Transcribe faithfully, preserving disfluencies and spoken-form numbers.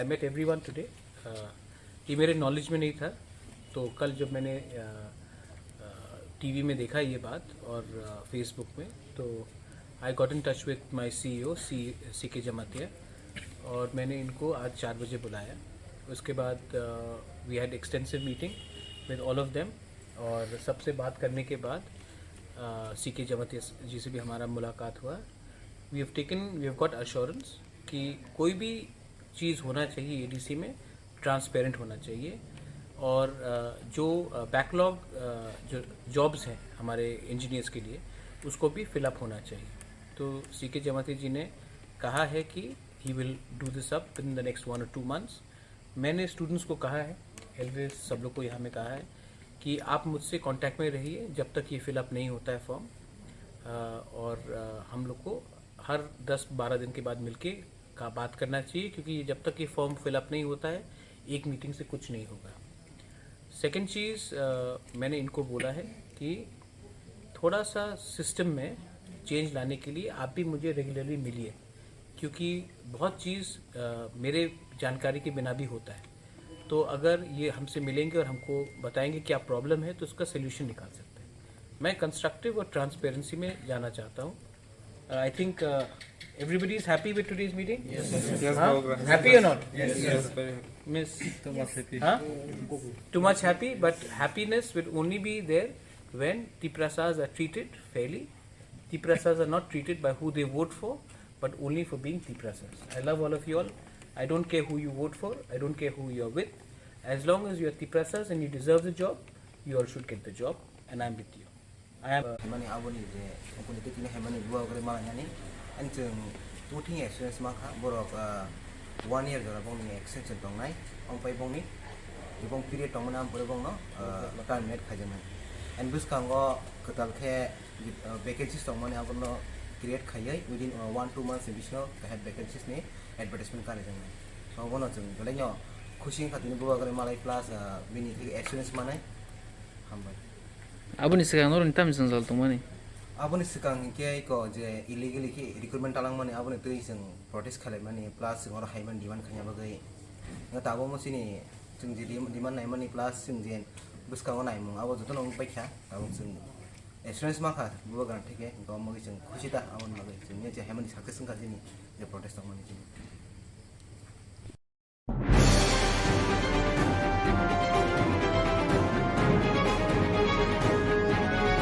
I met everyone today. Uh, ये मेरे नॉलेज में नहीं था, तो कल जब मैंने टीवी में देखा ये बात और फेसबुक में, तो I got in touch with my C E O, C C K Jamatia, और मैंने इनको आज चार बजे बुलाया। उसके बाद we had extensive meeting with all of them, और सबसे बात करने के बाद सी के जमातिया जी से भी हमारा मुलाकात हुआ। We have taken, we have got assurance कि कोई भी चीज़ होना चाहिए एडीसी में, ट्रांसपेरेंट होना चाहिए, और अ, जो बैकलॉग जो जॉब्स हैं हमारे इंजीनियर्स के लिए, उसको भी फिलअप होना चाहिए। तो सी के जमाती जी ने कहा है कि he will do this up in the next one or two months। मैंने स्टूडेंट्स को कहा है, एलवीएस सब लोग को यहाँ में कहा है कि आप मुझसे कांटेक्ट में रहिए जब तक ये फिलअप नहीं होता है फॉर्म। अ, और अ, हम लोग को हर दस बारह दिन के बाद मिलके का बात करना चाहिए, क्योंकि ये जब तक ये फॉर्म फिलअप नहीं होता है, एक मीटिंग से कुछ नहीं होगा। सेकंड चीज़, अ, मैंने इनको बोला है कि थोड़ा सा सिस्टम में चेंज लाने के लिए आप भी मुझे रेगुलरली मिलिए, क्योंकि बहुत चीज़ अ, मेरे जानकारी के बिना भी होता है। तो अगर ये हमसे मिलेंगे और हमको बताएंगे क्या प्रॉब्लम है, तो उसका सोल्यूशन निकाल सकते हैं। मैं कंस्ट्रक्टिव और ट्रांसपेरेंसी में जाना चाहता हूँ। I think everybody is happy with today's meeting. Yes, yes, हाँ? Happy or not? Yes, yes. Miss, too much happy. Huh? Too much happy, but happiness will only be there when Tiprasas are treated fairly. Tiprasas are not treated by who they vote for, but only for being Tiprasas. I love all of you all. I don't care who you vote for. I don't care who you are with. As long as you are Tiprasas and you deserve the job, you all should get the job. And I'm with you. I am. Himani aboni je ukuni twi tini himani buwa gori mala yani. And chwng two thing experience ma kha borok, ah, one year jora bongni extension tongnai. Ongpai bongni ibong period tongmani am pore bongno, ah, terminate khaijaknai. And bwskango kwtal khe, ah, vacancies tongmani abono create khaiwi within, ah, one two months ni bisingo kaham vacancies ni advertisement karijaknai. So abono chwng belaino khusi wngkha tini buwa gori malai plus, ah, bini thik experience manai. Hambai. Aboni swkang norokni tamni jwngjal tongmani? Aboni swkang hinkhe iko je illegally khe recruitment talangmani aboni twi chwng protest khailaimani plus chwng oro hai mani demand khaina bagwi. Nga tabukmo chini chwng je dem-, demand naimani plus chwng je bwskango naimung abo jotono wng paikha. Tabuk chwng assurance mankha bubagra theke, hinkhe omo bagwi chwng khusi ta aboni bagwi chwng je hai mani success wngkha chini je protest tongmani chini.